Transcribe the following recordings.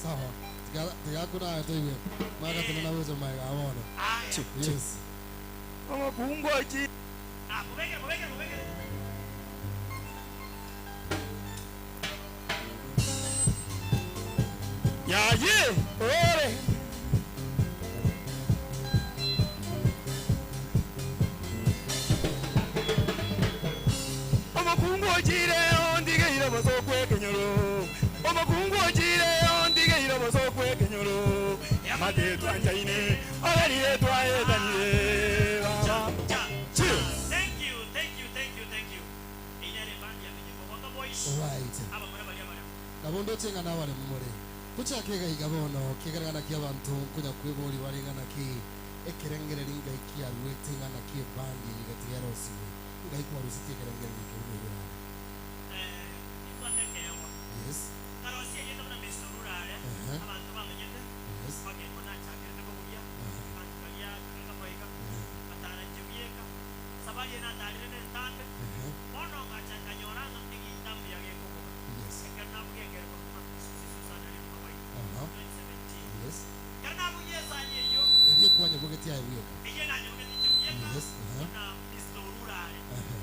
Sawa. Tiga tiga akuna aye toigwe. Mwagatenena gocha magega bono. Aya. Yes. Omokungu ochi. Ah, mobekere, mobekere, mobekere. Yaye ore. Omokungu ochire ondigeire obosooku ekenyoro, Omokungu ochire ondigeire obosooku ekenyoro, Eamate twanchaine, ogerire twaetanire, Baba. Cheers. Thank you, thank you, thank you, thank you. Eyio nere ebandi ya Menyekwa Gwaka Boys, Alright. abamura baria abaremu. Nabo ndoche ng'a nabaremu more. Tochake iga iga bono, kiagera ng'a naki abanto nkonya kweboria bare ng'a naki ekerengereri ngai kiaruete ng'a naki ebandi eye egatiga erosiwe. Ngai kwarusetie ekerengererio ekio buna igoro are. Nimbwate ekeegwa. Yes. Nkarosia erieta buna Mister Rurare, Ehe. abanto bamenyete, Yes. mpaka emo nachakerete kobugia, Ehe. abanto baria kaka kamoiga, Ehe. batara inche bieka, safari eye natarire nentambe, Ehe. bono ngacha nkanyora ng'a eginto mbuya gekoboga. Yes. Ekero nabugia ekero korokwa ng'a Susan aria nyuma gwaito, Aha. 2017. Yes. Ekero nabugia esani eyio, Erio kwanyebugetie aye bweka. eyio nanyebugetie inche bieka, Yes. Aha. buna Mister Rurare. Ehe.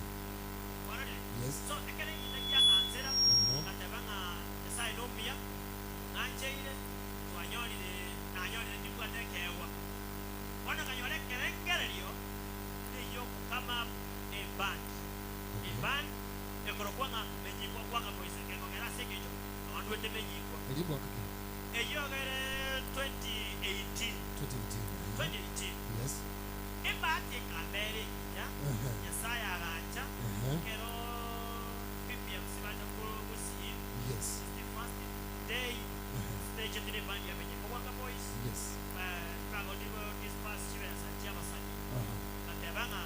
Kwarorire? Yes. So ekero egina kiang'anchera, Aha. ngateba ng'a Nyasae nomuya, ng'ancheire, twanyorire, nanyorire nimbwate ekeegwa. Bono nkanyora ekerengererio ney'ogokama ne band. Okay. Eband ekorokwa ng'a Menyigwa Gwaka Boys, ekekogera ase engencho nonye ndwete Menyigwa. Erio mwaka ki? Eyio egere 2018. 2018. Aha. 2018. Yes. Ebahati ekambera engiya, Ehe. Nyasae agancha, Ehe. ekero PPMC bacha gosii, Yes. is the first day Ehe. stage tire ebandi ya Menyigwa Gwaka Boys, Yes. bagochi go disperse chibesa chi'abasanii. Aha. Ngateba ng'a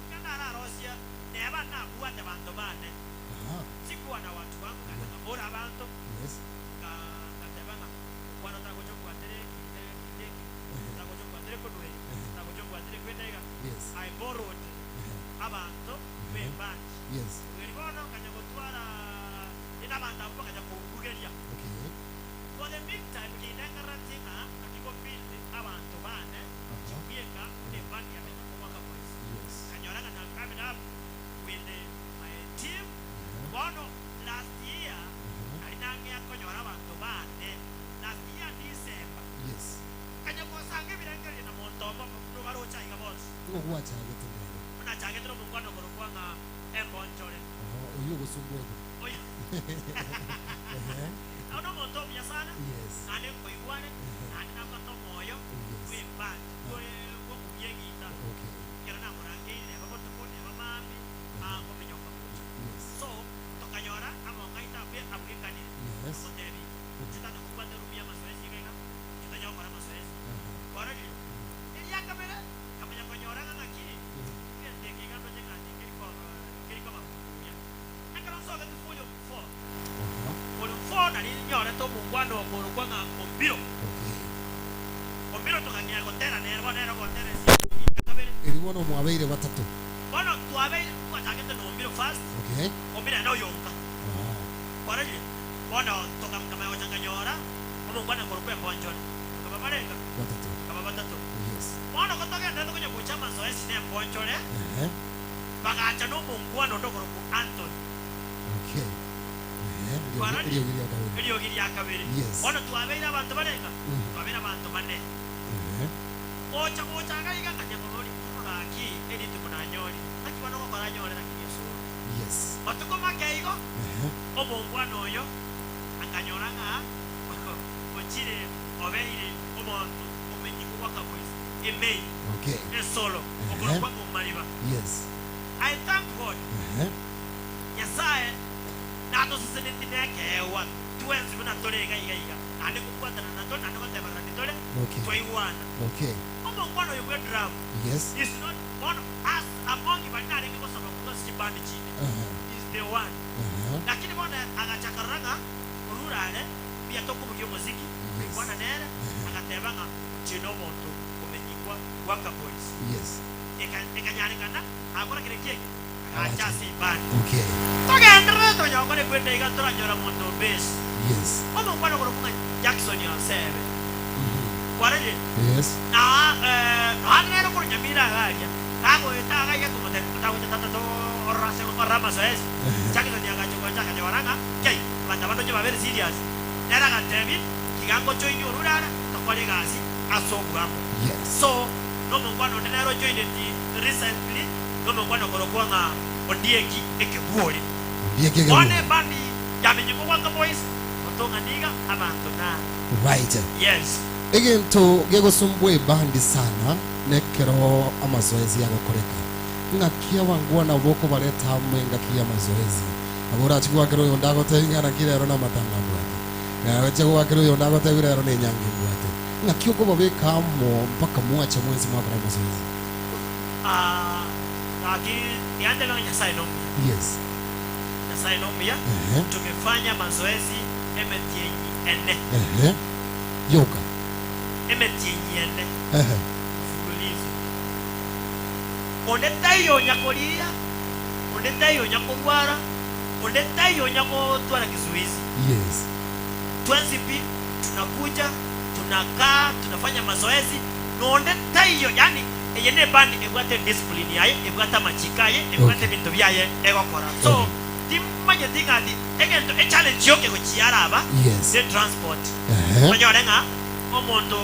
iga nararosie neba nabwate abanto bane, Aha. sikuwa na watu wangu, Yeah. ngachaka ngabora abanto, Yes. nga- ngateba ng'a omwana otagocha ombwatere eki eki eki, Ehe. otagocha ombwatere konwa eye, Ehe. otagocha ombwatere kwenda iga. Yes. I borrowed Ehe. abanto Ehe. b'ebandi. Yes. Eri bono nkanya gotwara rende abanto abwo bakanya kongugeria. Okay. For the meantime kinde nkarati ng'a naki go build abanto bane Aha. chibieka buna ebandi ya Menyiko Mwaka Boys. Yes. Nkanyora ng'a I'm coming up with my team. Aha. Bono last year Aha. nari nang'ea konyora abanto bane. Last year December Yes. nkanya gosanga ebirengererio na monto omo buna baroche aiga bonsi. Nigo gwachagete nere. Buna achagete nomongwana okorokwa ng'a Embonchore. Oho, oyio ogosumbuete. Oyo Ehe. Nabo nomonto omuya sana, Yes. naende nkoigwane, Ehe. naende nabwate omoyo Yes. bw'embati, bw'okobugia egita. Okay. Ekero namorangeire neba botuko, neba maambia, akominyoka gocha. Yes. So, tokanyora among'aito abwe abwekanire. Yes. Amotebi, inche tata kobwate eroom y'amasoesi iga iga, inche tonya gokora amasoesi. Aha. Kwarorire? Eria kabere, nkamanya konyora ng'a ng'aki, egento eke iga ndoche ng'a nkeri ko nkeri koba buya. Ekero nsogete volume 4, Aha. volume 4 nari nyorete omongwana okorokwa ng'a Ombiro. Okay. Ombiro tokang'ea gotera nere, bono nere ogotera esegi ya kabere. Erio bono mwabeire batato. Bono twabeire twachagete na Ombiro first, Okay. Ombiro ere oyonka. Aha. Kwarorire? Bono toka nkamanya gocha nkanyora omongwana okorokwa Embonchore. Tokaba barenga? Batato. Tokaba batato. Yes. Bono gotogenderete konya gocha amasoesi na Embonchore, Ehe. Bagacha nomongwana onde okorokwa Anthony. Okay. Ehe, eriogi Kwarorire? eriogi ria kabere. Eriogi ria kabere. Yes. Bono twabeire abanto barenga? Mhm. Twabeire abanto bane. Ehe. Gocha gocha iga iga nkanya koboria, bono gaki erituko nanyorire, naki bono ngokora nyore lakini esuru. Yes. Matuko make igo, Ehe. omongwana oyo akanyora ng'a ochire obeire omonto omenyigwe bw'akaboisi, emei, Okay. esolo, Ehe. okorokwa ng'omariba. Yes. I thank God, Ehe. Nyasae natoseseneti nekeegwa twensi buna tore iga iga iga, naende kobwatana natwo naende gotebererania tore, Okay. twaigwana. Okay. Omongwana oyo bwe drum Yes. is not bono as among baria narenge gosaba korwa ase chibandi chinde Aha. is the one. Aha. Lakini bono agacha akarora ng'a orure are mbuya tokobugia omosiki, Yes. koigwana nere, Aha. agateba ng'a inche nomonto omenyigwa bwaka boys. Yes. Eka ekanyarekana agakora kere ki eke? Agacha ase ibani. Okay. Togenderere tonyokore kwenda iga toranyora monto o base. Yes. Omongwana okorokwa ng'a Jackson Oroka. nsebe. Kwarorire? Yes. Na Yohana nere okorwa Nyamira iga aria, kagoeta iga aria akomotebia, Otagocha tata to orore ase gokorera amasoesi. Jackson agacha gocha akanyora ng'a kei, abanto aba ndoche babere serious. Nere agatebia, Tiga ngochoinie orure ara, tokore egasi ase oboamo. Yes. So, nomonkwana onde nere ojoineti recently, nomokwana okorokwa ng'a Ondieki Ekebuori. Ondieki Bono Ekebuori. ebandi yamenyekwa gwaka boys, gotong'ana iga abanto na. Right. Yes. Egento gegosumbua ebandi sana nekero amazoezi agokoreka. Ng'aki abangwana bokobareta amo engaki y'amazoezi? Nabo orache goakera oyonde agotebi ng'a naki rero namatanga mbwate. Nagochia goakera oyonde agotebi rero nenyangi mbwate. Ng'aki okobabeka amo mpaka mwacha mwensi mwakora amazoezi? Aah gaki tiga ntebe ng'a Nyasaye nomuya. Yes. Nyasaye nomuya, Ehe. tumefanya mazoezi emetienyi ene. Ehe. Yoka. Emetienyi ene. Ehe. Mfululizo. Onde taiyo onya koria, onde taiyo onya korwara, onde taiyo onya gotwara kizuizi. Yes. Twensi pi tunakuja, tunakaa, tunafanya mazoezi, nonde taiyo, yaani eye nebandi ebwate ediscipline yaye, ebwate amachiko aye, ebwate Okay. ebinto biaye egokora. So, Okay. timanyeti ng'a ati egento echallenge yoka egochia araba Yes. ne transport. Ehe. Onyore ng'a omonto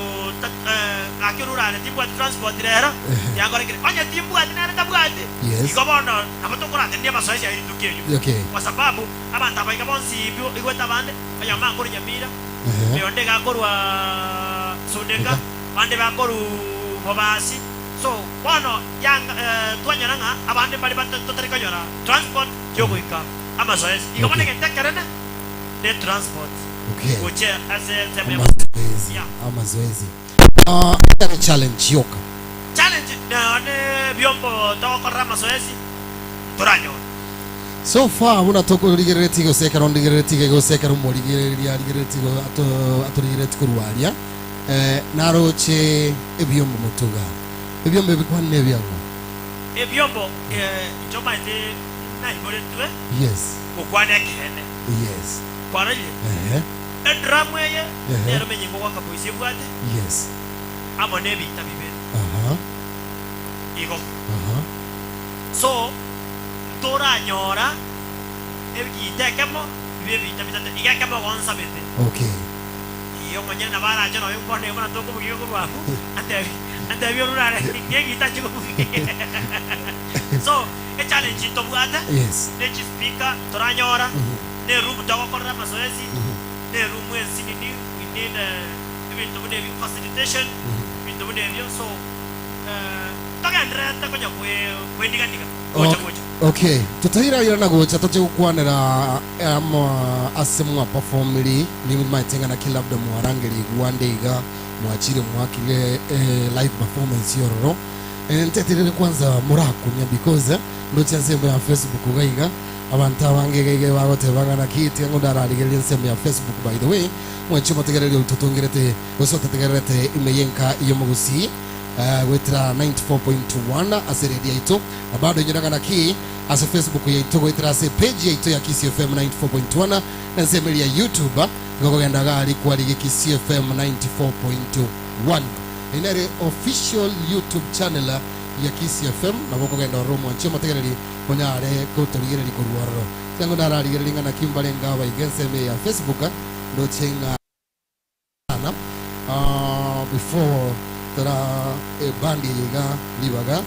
gaki orure are timbwati transport rero, Ehe. tiankorekire. Onye timbwati nere tabwati, Yes. igo bono nabo tokoratenenia amasoesi aye rituko erio. Okay. Kwa sababu abanto aba iga bonsi bi igwete abande, oyomo akorwa Nyamira, Ehe. oyonde iga akorwa Suneka, Eka. bande bakorwa Bobasi. So bono yanga twanyora ng'a abande mbare totari konyora transport yogoika amasoesi. Igo bono Okay. egento ekerene ne transport Okay. gochia ase ensemo ya Amazoezi. Yeah. Amazoezi. Ah, etari challenge yoka. Challenge nonye biombo togokorera amasoesi ntoranyore. So far buna tokorigereretie gose ekero ndigereretie gose ekero omorigereria arigereretie go- ato- atorigereretie korwa aria eh, naroche ebiombo motuga. Ebiombo ebi kwani nebiang'o? Ebiombo inche omanyete naiboretwe Yes. gokwana ekeene. Yes. Kwarorire? Ehe. Edrum eye Ehe. nero menyingo goaka voice ebwate Yes. amo nebiita bibere Aha. igo. Aha. So ntoranyora egiita ekemo bibe ebiita bitato iga ekemo gonsabete. Okay. Ee, omonyene nabo arache nonya nkwane buna tokobugia korwa abwo, antebi antebi orure are ngegiita achie kobugia. So echallenge ntobwate Yes. ne chispeaker ntoranyora, ne eroom togokorera amazoezi, ne eroom ensinini we need ebinto buna ebio facilitation, ebinto buna ebio so togendererete konya kwendiganiga gocha gocha. Okay, totairairana gocha toche gokwanera amo ase mwaperformiri nimaete ng'a naki labda mwarangerigwe ande iga mwachire mwakire live performance yororo nteterere kwanza morakumia because ndoche ensemo ya Facebook iga iga abanto abange iga iga bagoteba ng'a naki tiga ng'o ndararigererie ensemo ya Facebook by the way mwanche motegererie ototongerete gose ototegererete ime y'enka y'omogusii goetera 94.1 ase eredio yaito, na bado inyora ng'a naki ase Facebook yaito goetera ase epage yaito ya Kisii FM 94.1 na ensemo eria ya YouTube nigo okogenda iga aria kwarigia Kisii FM 94.1. Eyio nere official YouTube channel ya Kisii FM, nabo okogenda ororo omwanchi omotegereri onyare gotorigereria korwa ororo. Tiga ng'o nararigererie ng'a naki mbarenge abaiga ensemo eye ya Facebook ndoche ng'a Sana before tora ebandi eye iga ribaga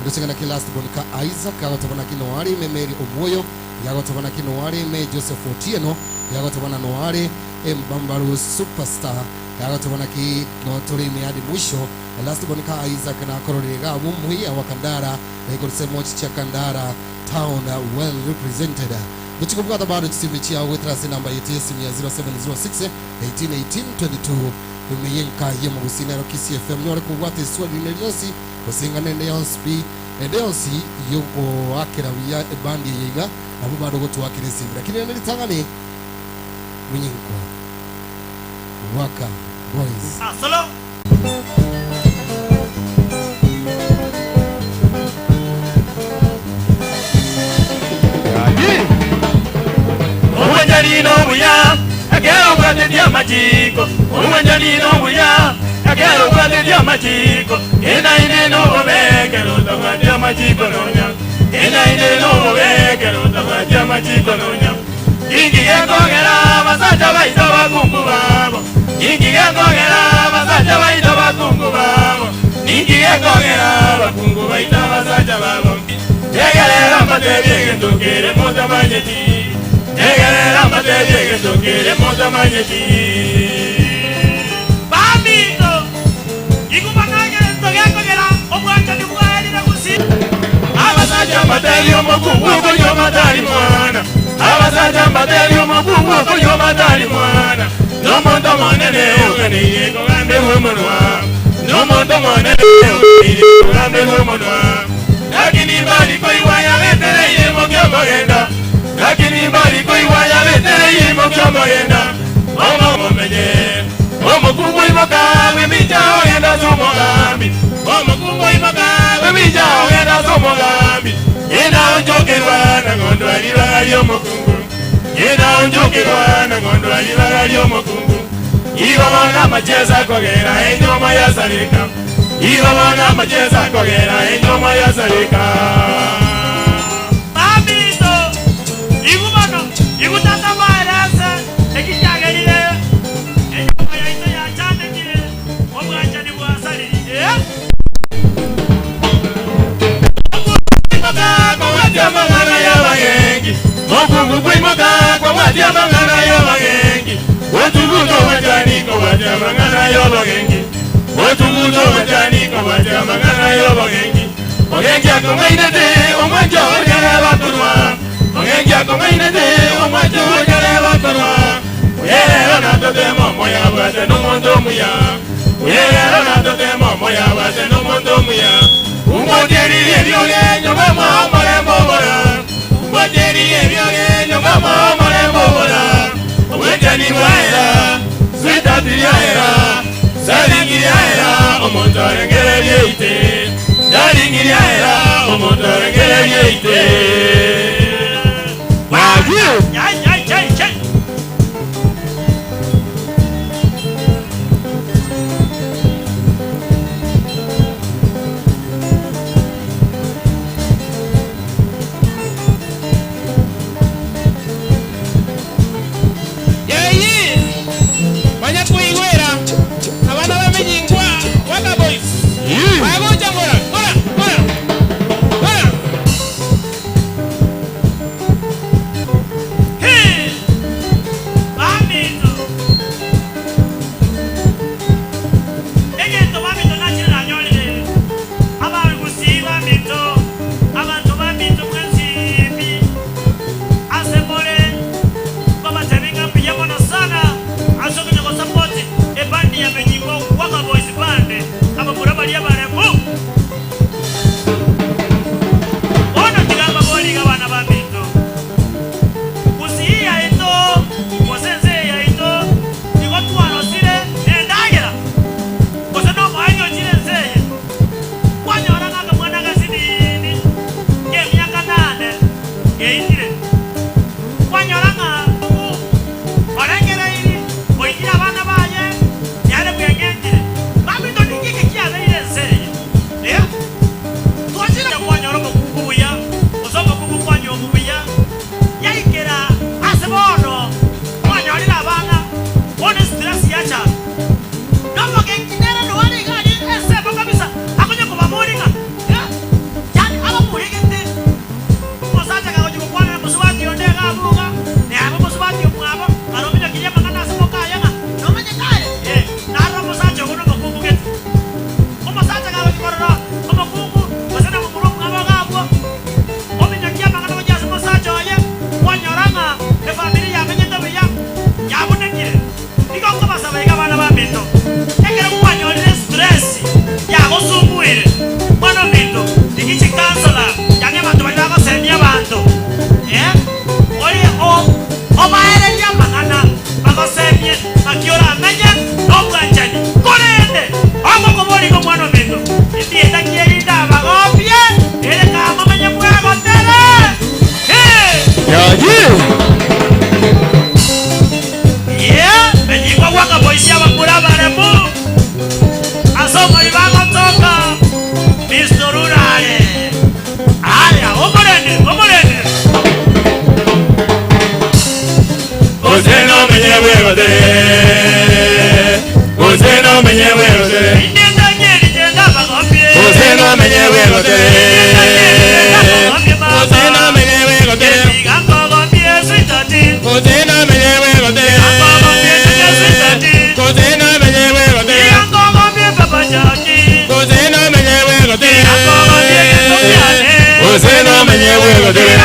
ndoche ng'a naki last born ka Isaac agoteba naki noare ime Mary Omwoyo iga agoteba naki noare ime Joseph Otieno iga agoteba na noare Mbambaru Superstar iga agoteba naki notore ime hadi mwisho last born ka Isaac nakororire iga abwo Muya wa Kandara naigorse mochi chia Kandara town well represented ndoche kobwata bado chisimi chiao goetera ase enamba yetu yesimi ya 0706 18 18 22 Ime y'enka y'omogusii nero Kisii FM nyore kobwata eswali rinde rionsi gose ing'ana ende yonsi pi ende yonsi y'ogoakera buya ebandi eye iga nabwo bado gotoakera esimi lakini rende ritang'ani Munyinko Waka Boys. Ah, solo. Obonyari nobuya, ekero obwatetie amachiko. amachiko, omwanchani nobuya, ekero obwatetie amachiko, enaende nobobe ekero otabwati amachiko nonya, enaende nobobe ekero otabwati amachiko nonya. Inki gekogera abasacha baito abakungu babo? Inki gekogera abasacha baito abakungu babo? Ninki gekogera abakungu baito abasacha babo? Tegerera mbatebie egento kere motamanyeti, tegerera mbatebie egento kere motamanyeti. Baminto, igwa bang'a egento gekogera obwanchani bwaerire gusii. Abasacha mbatebie omokungu okonyuoma tari mwana, abasacha mbatebie omokungu okonyuoma tari mwana, nomonto omonene oganeire kogamberwa omonwa, nomonto omonene oganeire kogamberwa omonwa. Lakini mbari koigwa yabetereire imokia omogenda, lakini mbari koigwa yabetereire imokia omogenda, omomenye omokungu imoka bw'emicha ogenda ase omogambi, omokungu imoka bw'emicha ogenda ase omogambi, yena onchokerwa na ng'ondo ribaga ri'omokungu, yena onchokerwa na ng'ondo ribaga ri'omokungu, igo bono amachesa akogera enyoma yasareka, igo bono amachesa akogera enyoma yasareka. Baminto, igwa bono, igwa tata mbaerese eki kiagerire enyomba yaito yachandekire, obwanchani bwasaririe. Mokungu kwabwatia amang'ana y'abagengi, mokungu bw'imoka kwabwatia amang'ana y'abagengi, otuguta obwanchani kobwatia amang'ana y'obogengi, otuguta obwanchani kobwatia amang'ana y'obogengi, ogengi akong'ainete omwancho onyare bakorwa, ogengi akong'ainete omwancho onyare bakorwa, oyerero natotema omoya bwate nomonto omuya, oyerero natotema omoya bwate nomonto omuya, umboteririe ebioge nyuma mwa omorembe obora, umboteririe ebioge nyuma mwa omorembe obora, obwanchani bwaera, switati riaera, saringi riaera, omonto arengererie ite, daringi riaera, omonto arengererie ite. Yai, yai, yai, yai. Yeyi banyakuigwera abana b'eminyingwa waka boys bagocha ngora ngora ngora ngora. Hey! Gose nomenye bwegotere. Gose nomenye bwegotere. Gose nomenye bwegotere. Gose nomenye bwegotere. Gose nomenye bwegotere. Gose nomenye bwegotere. Gose nomenye bwegotere.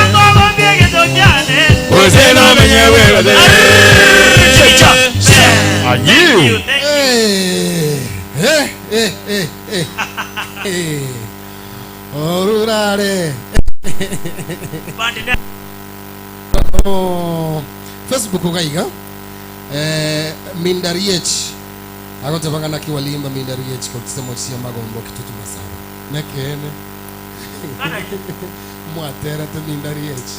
Gose nomenye bwegotere. Thank you, thank you. Eh, eh, eh, eh, eh. Eh. Orurare. Bandi ne- Oh, Facebook gaiga eh, Mindariech agotebanga naki walimba Mindariech kotisemo chia magombo kitutu masaba nekene Kana- mwaterete Mindariech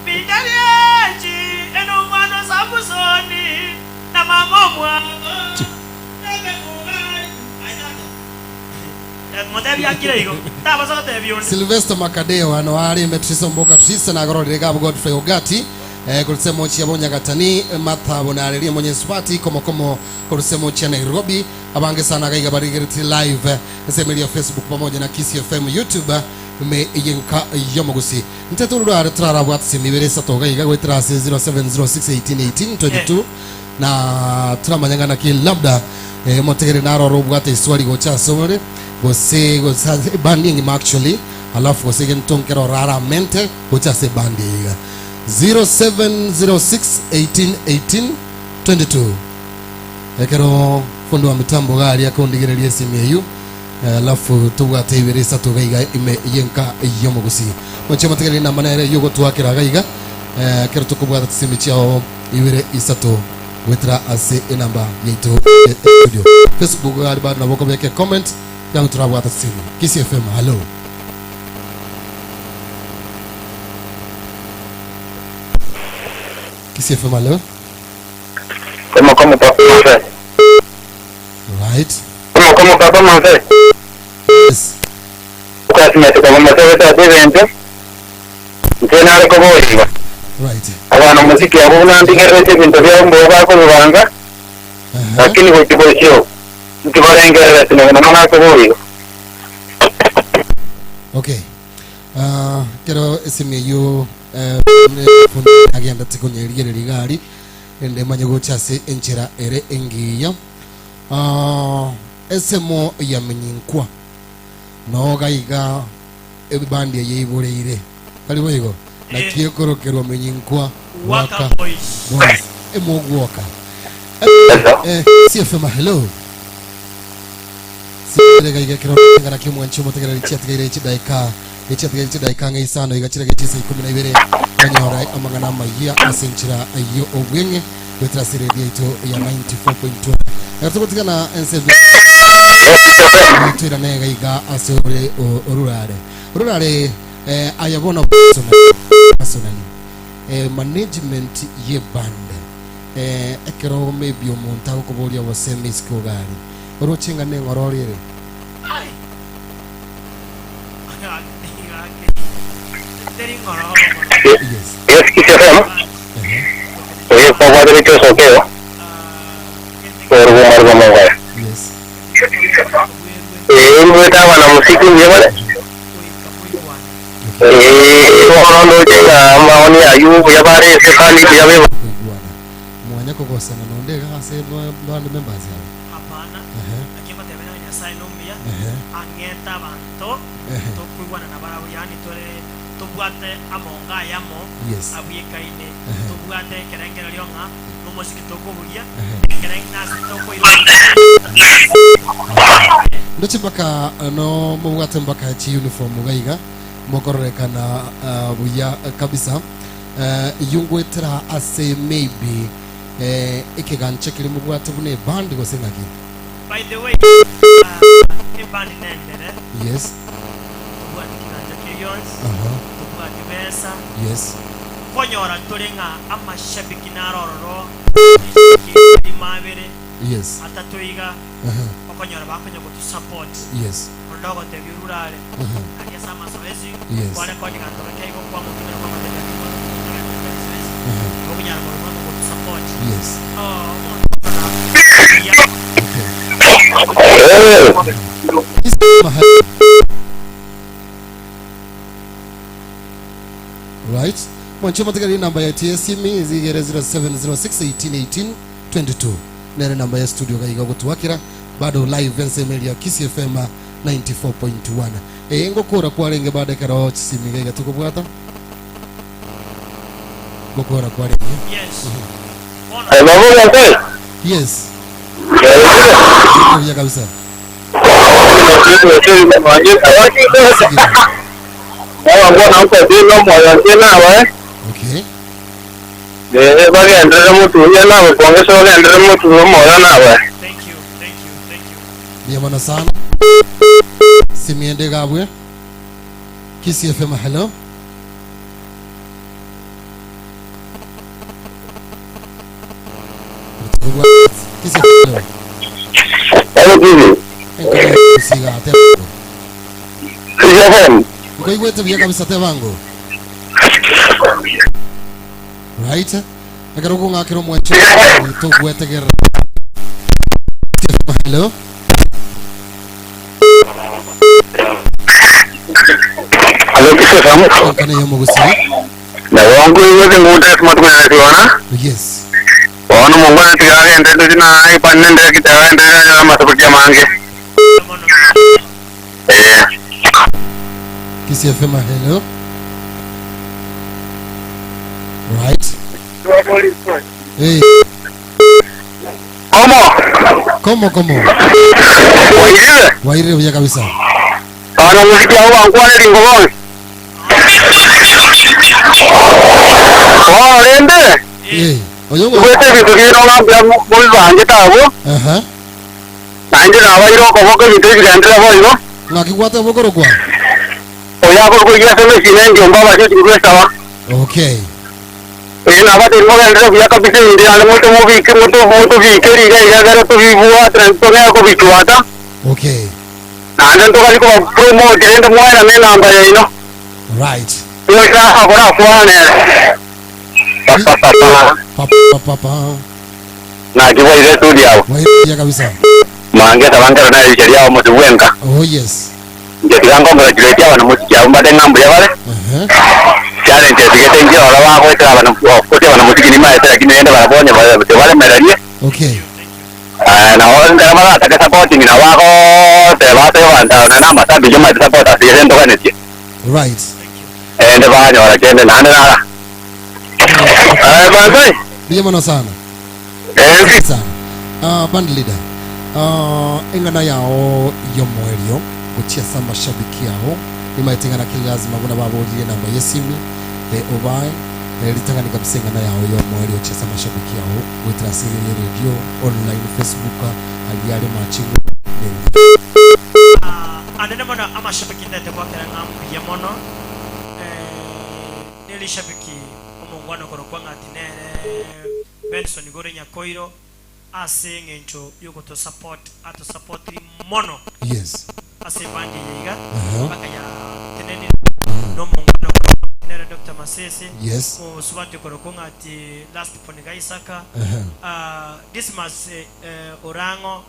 Mindariech, eno omwana Samusoni, na mama omwabo. Motebi akire igo. Tabasa gotebi onde. Sylvester Makadeo ano ari metrisa mboka trisa na gororire gabo Godfrey Ogati eh, korisemo chia bonyagatani Martha bonarerie mwenye spati komokomo korisemo chia Nairobi abange sana gaiga barigereti live nsemeria Facebook pamoja na Kisii FM YouTube me yenka yomogusi ntetururare turarabwatse simibere sato gaiga gwetira 0706181822 na turamanyangana ki labda eh, motegere naroro obwate iswali gocha asomore gose gosa bandi engima actually alafu gose gentonkero raramente gocha ase bandi iga 0706181822 ekero fundi wa mitambo gari akondigereria esimu eyu eh, alafu tobwate ibere isato gaiga ime yenka yomogusi moche motegereri namba nere yogotwakera gaiga eh, kero tokobwata tisimi chiao ibere isato gwetera ase enamba yaito eh, studio facebook gari bado nabo kobeke comment yangu turabwata simu Kisii FM hello Kisii FM hello Como, como, Papa Manse? right Como, como, Papa Manse? yes Ukasimete kwa Manse weta devente. Ntenare koboiba. right Abana muziki abo nandigerete ebintu byabo mboga kubibanga uh-huh. lakini gochibosio ntibarengerera sinogona mana koboiba. okay uh, kero esimu eyo eh, agenda tikonyerigereri gari ende manye gocha ase enchera ere engiya uh, esemo yamenyinkwa nogaiga ebandi eye iboreire karibu igo nakiekorokerwa menyinkwa Waka boys. boys emogwoka eh, CFM hello siregaigekero kimwanchi mutegereri chiatigaire chidaika echiatigaire chidaika ng'a isano iga chirege chisa ikumi na ibere banyora amang'ana amaiya ase enchera eyo obweng'e gwetera ase radio yaito ya 94.2 ega tugotigana ense twirane gaiga ase ore orurare orurare eh, aya bono personally eh, management ye band eh, ekero maybe omonto agokoboria gose misiko gari orochinga neng'oro rire Ai. Teri ngoro. yes Yes, Kisii FM. uh-huh. Oye, kwa derecho sokeo. Orgo margo mongaya. yes Eh, mweta wana muziki njebale. Eh, ono jenga maoni ayu yabare sefani yabe kuiguana mwanya kogosana nonde ase band members yabo Hapana. uh-huh. Lakini batebera Nyasaye nomia uh-huh. ang'eta abanto uh-huh. tokuigwana na barabwo yani tore tobwate amonga ayamo yes abwekaine Ehe. tobwate ekerengererio ng'a nomosiki tokobugia uh-huh. ekereng nase tokoirwa ndoche mpaka no mubwate mpaka chi uniform gaiga mokororekana uh, buya eh, kabisa uh, yungwetera ase maybe eh, ekegancha kiri mubwate buna ebandi gose ng'aki by the way ebandi nendere yes tobwate kiganja keyonsi uh-huh. tobwate besa yes konyora tore ng'a amashabiki narororo mabere yes atatoiga uh-huh. okonyora bakonya gotusupport yes ondogotebi rurare uh-huh. agesa amazoezi Yes. kwarekodi ganto gakeigo kwa mutumira kwa matebia Uh-huh. okunyara gotusupport Yes. Oh, omonto buya. Okay. Eh, Isema Right. Mwancho matigari namba ya TSM zigere 0706 18 22. Nere namba ya studio gaiga gutuakira bado live enseme ya Kisii FM 94.1. Eh ngokora kwarenge baada kero chisimi gaiga tukobwata. Ngokora kwarenge. Yes. Bono eh, babu gose. Yes. Eh, Ndio kabisa. Okay. Bagendere mutuye nawe kuongeza bagendere mutuye moyo nawe thank you, thank you, thank you. Ndiyo sana. Simiende gabwe. Kisii FM hello. Kisii FM hello. Hello TV Enkoisiga tebango. CFM Nkoigwete buya kabisa tebango. Right? Ekero kong'akera omwancho togwetegerera. Kisii FM hello. Hello CFM Enkana yomogusi. na wangu iweze nguta smart kwa tiwana Yes. ono mungu atigagendere ndina ipanne ndere kitagendere na masabukia mange Bono eh Kisii FM hello. Right. Hey, Omo komo komo. wairire Waire buya kabisa. ana muziki au wangu ale lingobon Oh, rende Eh, oyongo. Gwete bintu bino ngambia mubibanje tabo Aha. nanje nabaire okoboka ebintu ebigendera boigo Ng'akigwate bokoro kwa. oyakorwa sms nenjomba abasio tingwesaba Okay. ee nabateri mogendere buya kabisa inde ande moto mobike moto motobike riga igagere tobibwatira togea kobichwata Okay. nande ntogari kobapromote rende mwaera ne enamba yaino Right. oisakora akwanere papapapa Pa pa pa pa. nakibwaire studio abo Waire buya kabisa. mange sabankero naericheria abo mosibwenka Oh yes. nje tiga ncongratulate abana musiki abo mbate ng'ambuya bare Aha. challenge etigete nje ora bagoetera abana of course abana musiki nimaete lakini rende barabonye tebalemererie Okay. na ngara bagatake supporting na bagoteba ase banta na amasabiki maete support asigete ntoganetie Right. ende banyora kende nande nara basai Buya mono sana. eh Sana. Band leader. Engana yao yomoerio gochia sa mashabiki yao nimaetengana kili lazima buna baborire namba yesimi e obae e, litangani kabisa engana yao yomoerio chia sa mashabiki yao gwetera siri radio online facebook aliale machingo nengi Ah, anene mono amashabiki ndete gwakera ng'ambuya mono eh, nilishabiki omongwana korokwa ng'ati nere Benson Gore Nyakoiro ase eng'encho yogotosupport atosupport mono yes ase ebandi eye iga Aha. mpaka ya teneni nomongwana nere Dr. Masese yes musubati korokwa ng'ati last poniga Isaka Aha. Dismas eh, eh, Orango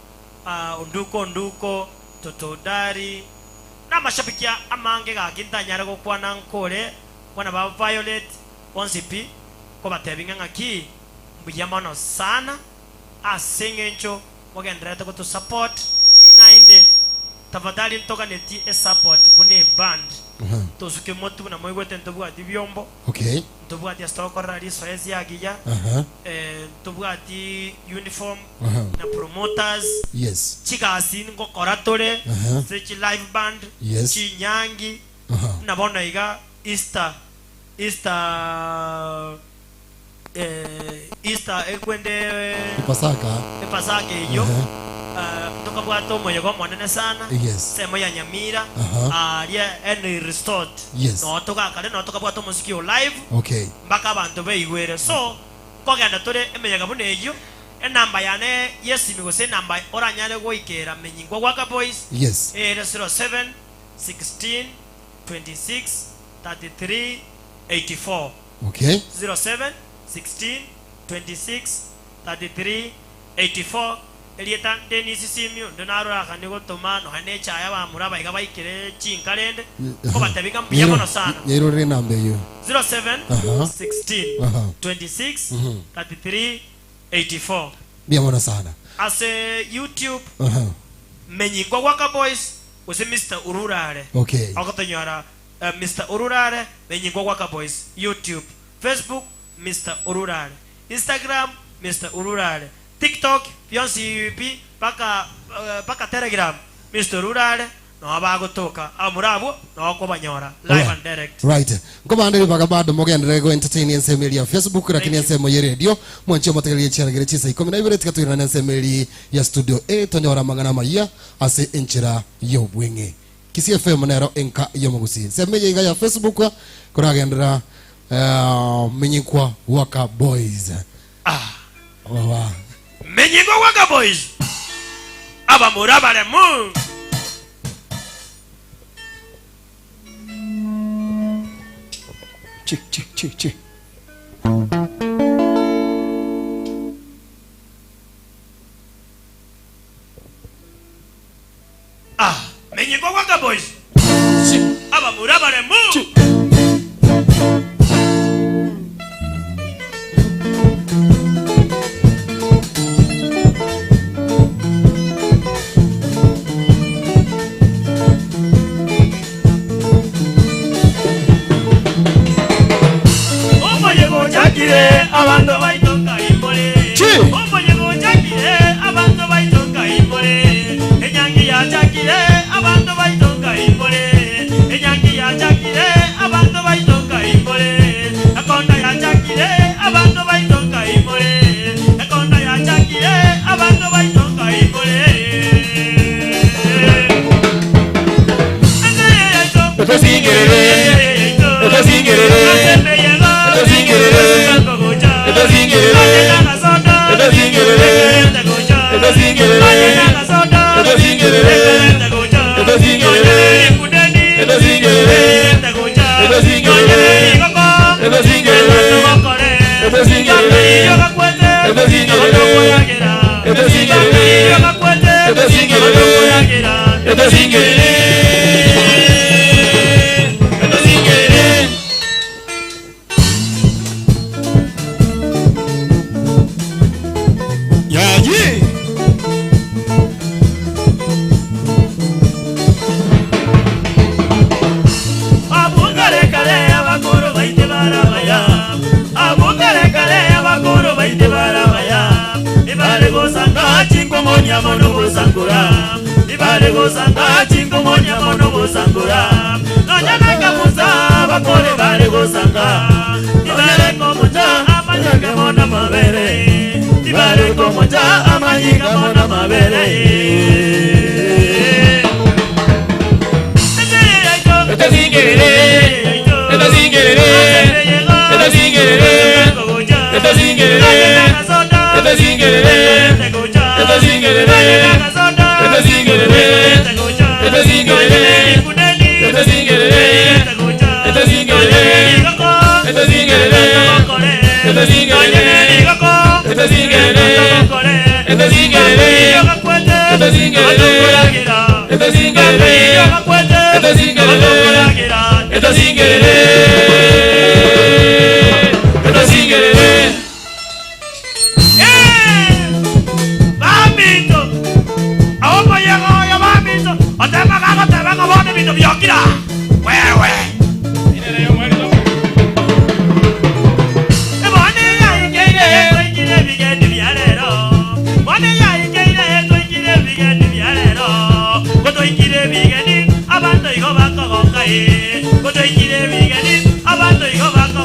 Onduko Onduko Totodari n'amashabiki amange gakintanyare gokwana nkore bwana ba Violet bonsi pi kobatebinga ng'aki mbuya mono sana ase eng'encho mogenderete goto support naende tafadhali ntoganeti esupport buna eband Aha. tosuke motu buna moigwete ntobwati byombo okay ntobwati ase togokorera risoesi yagiya Aha. eh, ntobwati uniform Aha. na promoters yes chigasi ngokora tore Aha. se chi live band Yes. chinyangi Aha. nabono iga Easter Easter eh, Easter ekwende ipasaka epasaka eyo Aha. uh, tokabwata omoyega omonene sana yes semo ya Nyamira Aha. aria Henry Resort Yes. no togakare no tokabwata omosiki o live okay mpaka abanto beigwere so nkogenda tore emeyega buna eywo enamba yane yesimi gose enamba oranyare goikera menyingwa gwaka boys yes ere 07 16 26 33 84 okay 07 16 26 33 84 Erieta Denis Simiyu, onde naroraganie gotoma nonya nechaye abamura aba iga baikire chinka rende, nkobatebia ng'a mbuya mono sana. Nyairorere enamba eyio. 07 Aha. 16 Aha. 26 33 84 Mbuya mono sana. Ase YouTube Aha. Menyikwa Waka Boys gose Mister Ururare. Okay. Ogotonyora Mister Ururare Menyikwa Waka Boys YouTube, Facebook Mister Ururare, Instagram Mister Ururare, TikTok bionsi pi mpaka mpaka Telegram Mister Ururare noo bagotoka abamura abwo noo okobanyora live and direct. Right. Nkobande ribaga bado mogenderere go entertain ensemo eria ya Facebook lakini Thank you. ensemo ye radio mwanche motegererie chiaragere chinsa ikomi na ibere tiga toirane ensemo eri ya studio A tonyore amang'ana amayia ase enchera y'obweng'e. Kisii FM nero enka y'omogusii. Ensemo eye iga ya Facebook koragenderera eh, menyikwa waka boys. Ah. Baba. Menyikwa waka boys. Abamura abaremu. Check, check, check, check. Ah, menyikwa waka boys. Abamura abaremu. Omoyega ochakire abanto baito nkai more. Omoyega ochakire abanto baito nkai more. Enyangi yachakire abanto baito nkai more. Enyangi yachakire abanto baito nkai more. Ekonda yachakire abanto baito nkai more. Ekonda yachakire abanto baito nkai more. Etosingerere, etosingerere, etosingerere, etosingerere, etosingerere, etosingerere, etosingerere, etosingerere, etosingerere, etosingerere, etosingerere, etosingerere, etosingerere, etosingerere, etosingerere, etosingerere. Yayi. Abwo kare kare abakoro baite barabaya, abwo kare kare abakoro baite barabaya, ibare gosanga chinkomonya mono gosangora, ibare gosanga chinkomonya mono gosangora, nonya nakamusa abakoro bare gosanga, ibare komocha amanyiga mono amabere, ibare komocha amanyiga mono amabere. Etosingerere, etosingerere, etosingerere, etosingerere, etosingerere, etosingerere, etosingerere, etosingerere, etosingerere, etosingerere, etosingerere, etosingerere, etosingerere, etosingerere, etosingerere, etosingerere, etosingerere, etosingerere. Baminto, aomoyego baminto, otema gagoteba ng'a bono ebinto biokira wewe. Ebone yaikeire twaikire ebigeni bia rero, bone yaikeire twaikire ebigeni bia rero, gotwaikire ebigeni abanto igo bakogonka eh, gotwaikire ebigeni abanto igo bakogonka.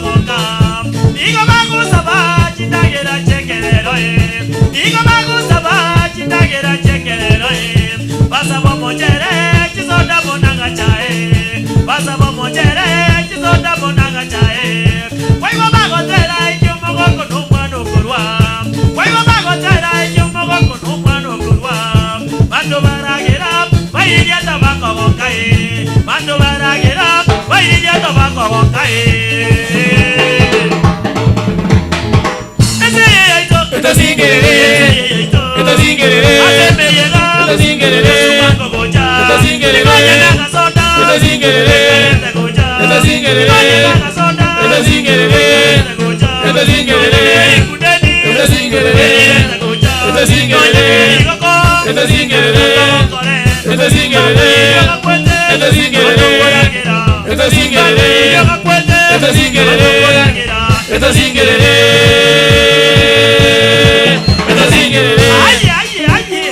Etosingerere. Etosingerere. Etosingerere. Etosingerere. Etosingerere. Etosingerere. Etosingerere. Etosingerere. Etosingerere. Etosingerere. Etosingerere. Etosingerere. Etosingerere. Etosingerere. Etosingerere. Etosingerere. Etosingerere. Aye, aye, aye.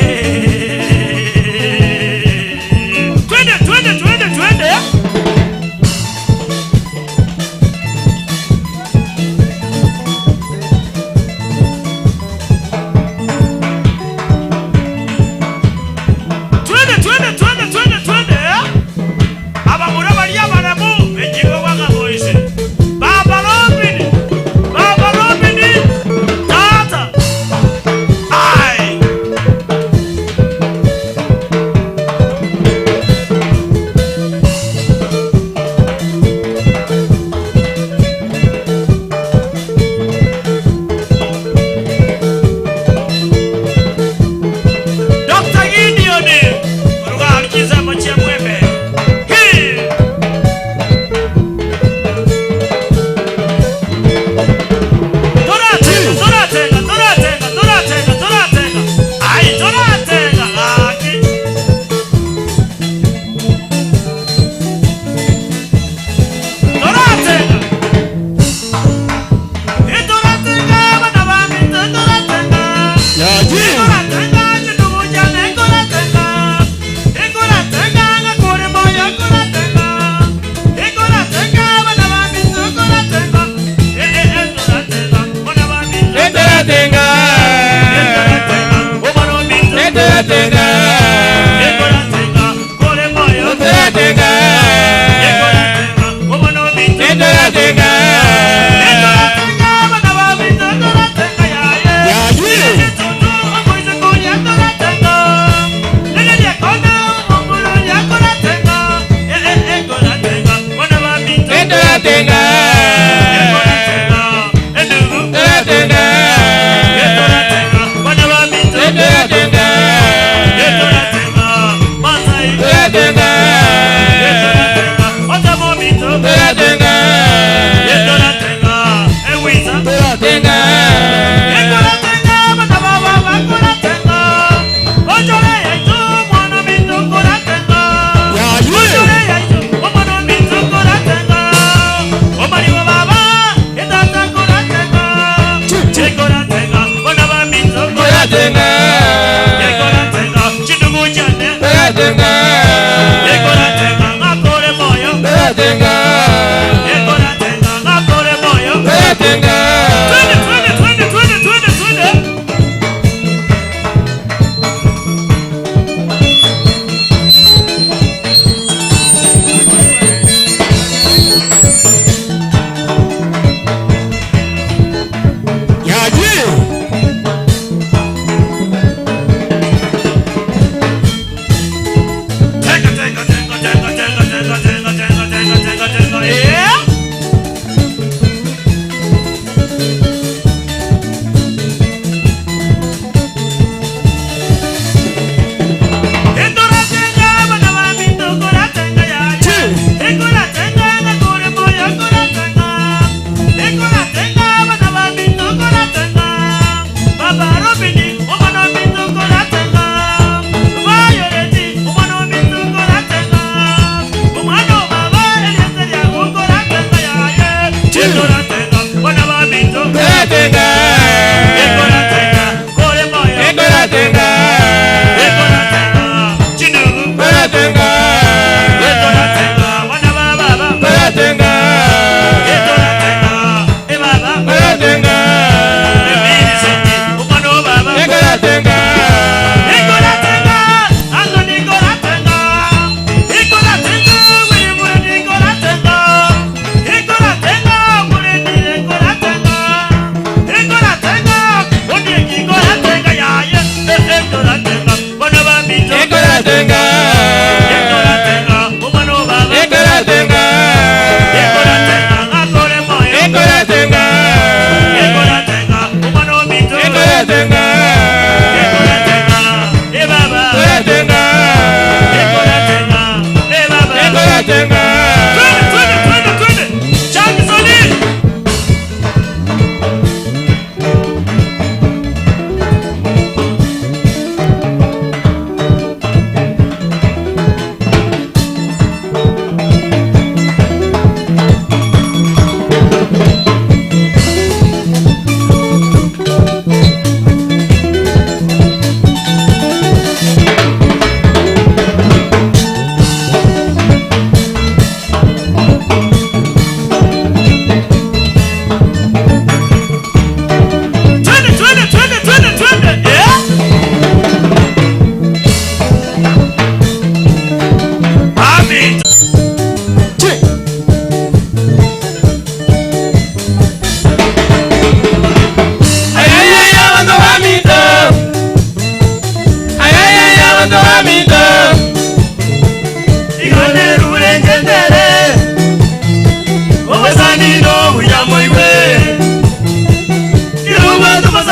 Twende, twende, twende, twende. Twende, twende, twende, twende, twende. Abamura bali abalamu ejingo wakaboise. Baba Robin. Baba Robin. Tata. Ai. Dr. Gideon Oruga alikiza machia mwembe. Hii. Toratenga, toratenga, toratenga, toratenga, toratenga. Ai, toratenga, laki. Toratenga. Toratenga, bana bami, toratenga. Yaji. Etoratenga. Etoratenga. Etoratenga. Etoratenga. Yaji. Etoratenga. Etoratenga.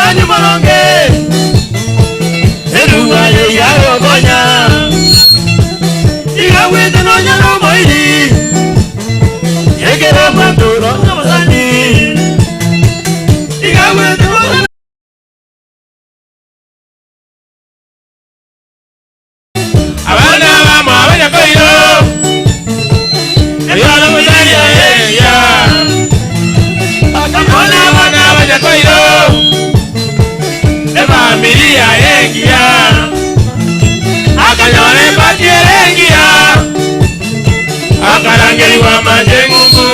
Omosani moronge, erugwa aye igagokonya, igagwete nonya nomoiri, ekero omonto ore omosani, igagwete nonya. Abana bamwabo Nyakoiro, Oyo nomosani aye engiya. Bono abana ba Nyakoiro, Efamiri yaye engiya. Akanyora embati ere engiya, akarangerigwa amache eng'umbu.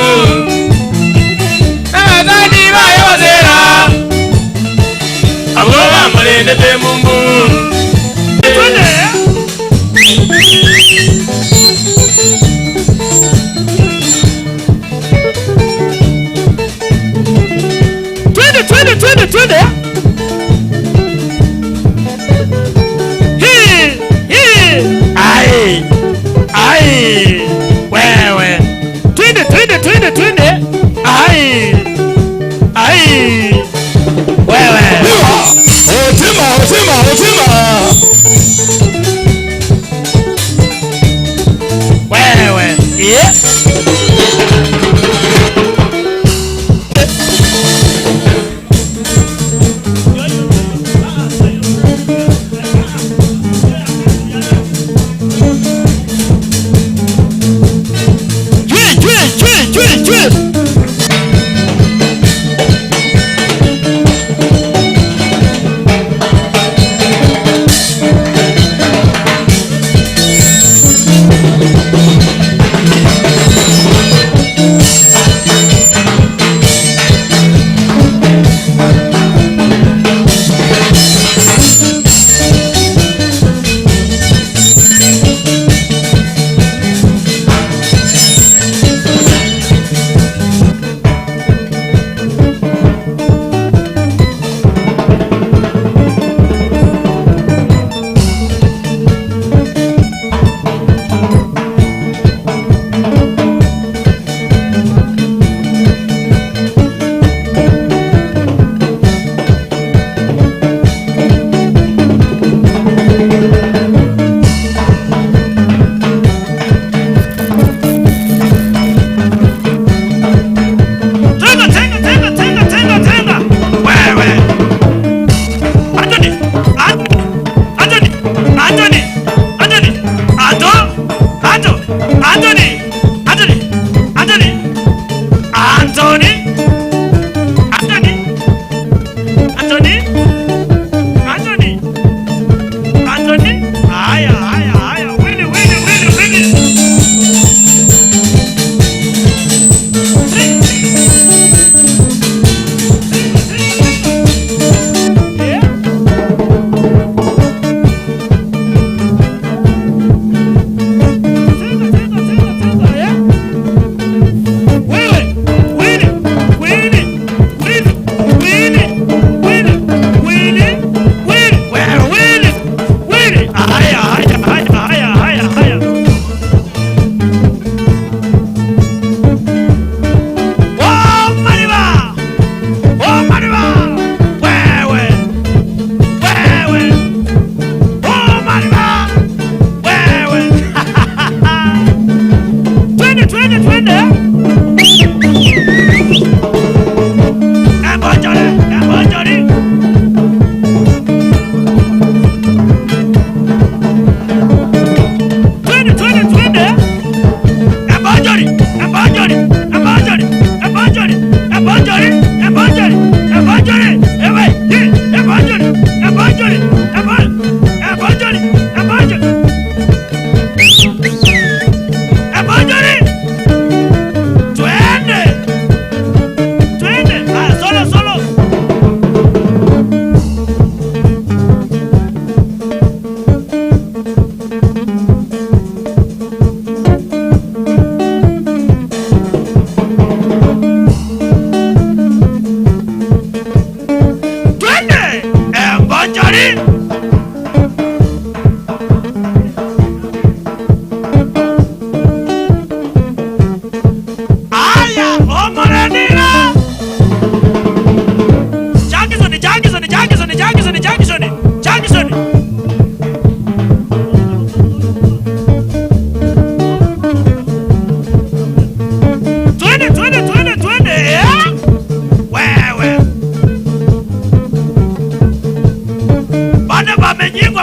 Nabasani baye bosera, abwo bamorendete emumbu. Twende, twende, twende, twende. Hii, hii. Ai. Ai. Wewe. Twende, twende, twende, twende. Ai. Ai. Wewe. Otima, otima, otima. Wewe. Yeah. Chwe, chwe, chwe, chwe, chwe.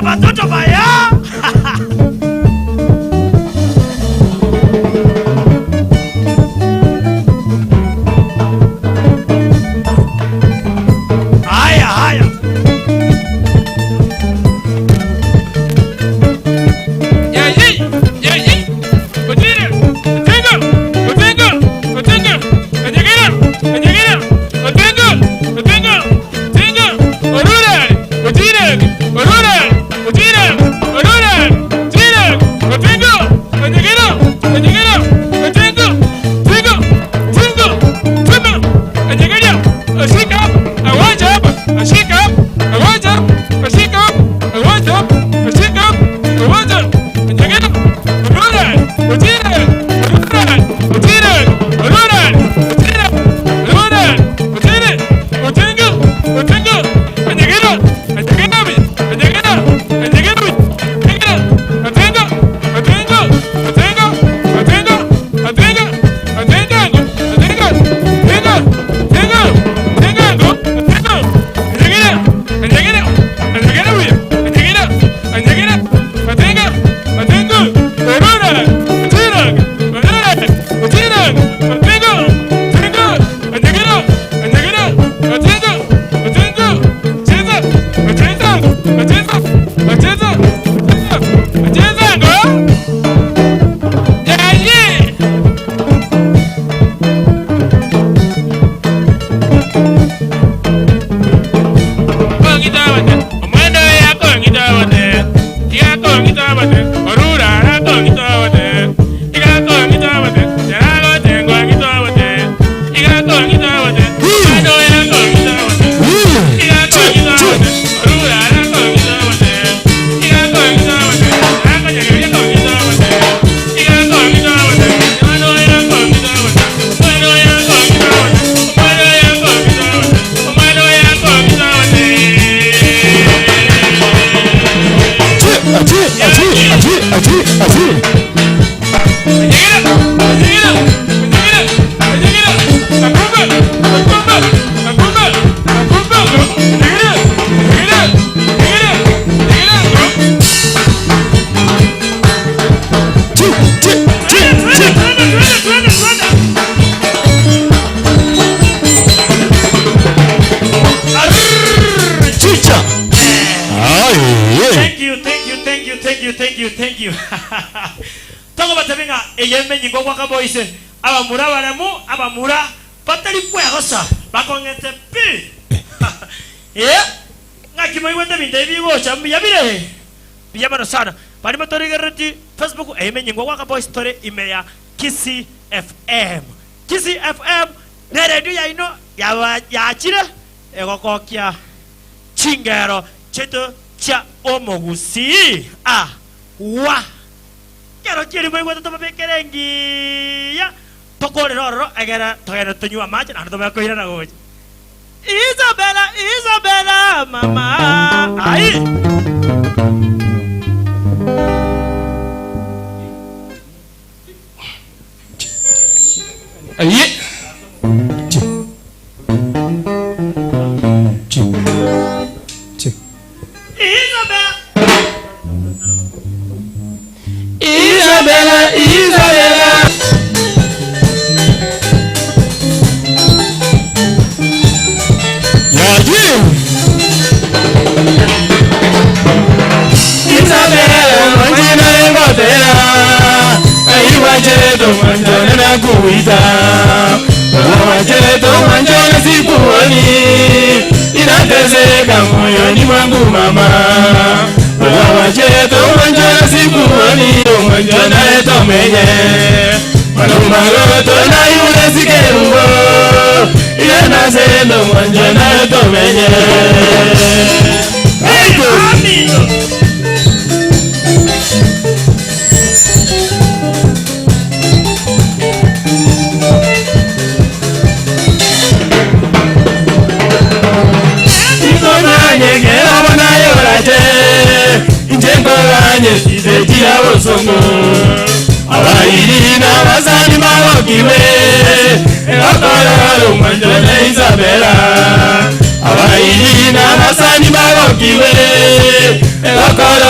Abatoto baya. Haya haya. Chicha. Aye. Thank you, thank you, thank you, thank you, thank you, thank you. Togobatebia ng'a eye emenyinga ogwaka boise, abamura abaremu, abamura batari kwegosa, bakong'ete pi. Ee, ng'aki moigwete ebinto ebi bigocha mbuya bire? Mbuya mono sana. Baria motorigerereti Facebook, eye emenyinga ogwaka boise tore ime ya Kisii FM. Kisii FM neredio yaino yaba yachire egokokia chingero chiaito chia omogusii. A wa! Kero chiria moigwete tobabekere engiya, tokorere ororo egere togende tonywe amache naende tomanye koirana gocha. Isabella, Isabella, mama, ai! Aye. Isabella. Isabella, Isabella. Yaye. Isabella, manjina engotera. Aiwacheto manjone na kuita. Wacheto manjone sikuoni. Inateseka moyoni mwangu mama. Wacheto manjone sikuoni. Manjone tomenye. Malumaroto na yule sikerumbo. Inasendo manjone tomenye. Amino. Abayiri n'abasani babokiwe akororo mwanjone Isabella. Abayiri n'abasani babokiwe akororo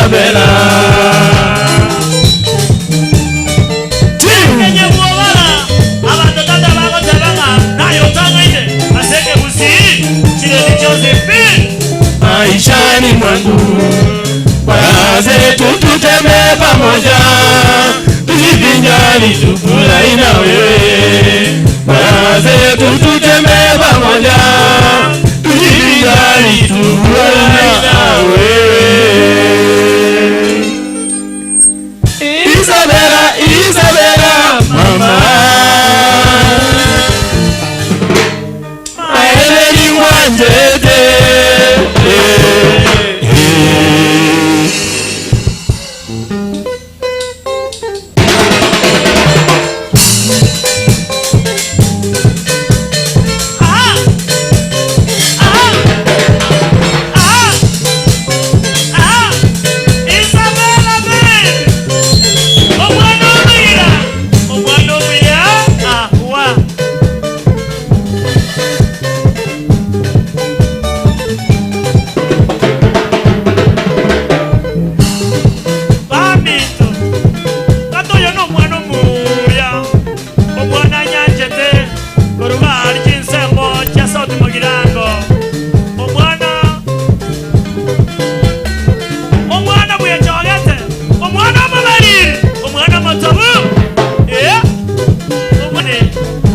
Isabella. Kenye bwobara abanto tata bagoteba ng'a naye otang'aine ase ekegusii chireti chionsi pi. Maishani mwangu kwa zetu tutembee pamoja, tujivinjari tufurahi na wewe. Kwa zetu tutembee pamoja, tujivinjari tufurahi na wewe. Isabella, Isabella, mama. Maeleli ngwanjete. Aha! Aha! Aha! Aha! Isabella babe! Omwana omwira! Omwana omwira! Ahwa! Baminto, tata oyo nomwana omuya, omwana anyanchete koruga ari chinsemo chia South Mugirango. Omwana omwana bwechogete, omwana omobariri, omwana omotobu. Eh? Omwana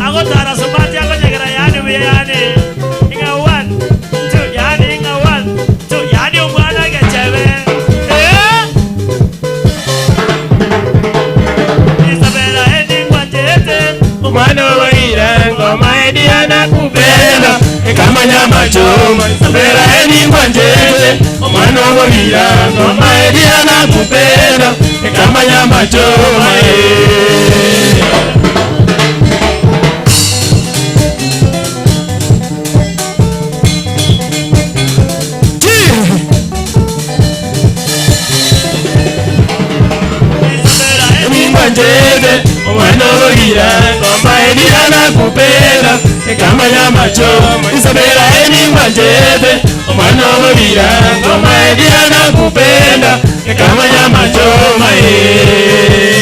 agotara somati akonyegera yani buya yani. Inga one, two, yani inga one, two, yani omwana gechebe. Eh? Isabella endingwanjete Omwana owaira ngoma ediana kupenda kama nyama choma. Isabella eningwanjete omwana owaira ngoma ediana kupenda kama nyama choma. eh. Isabella Eningwanjete omwana owaira ngoma ediana kupenda kama nyama choma. Isabella eningwanjete omwana owaira ngoma ediana kupenda kama nyama choma. eh.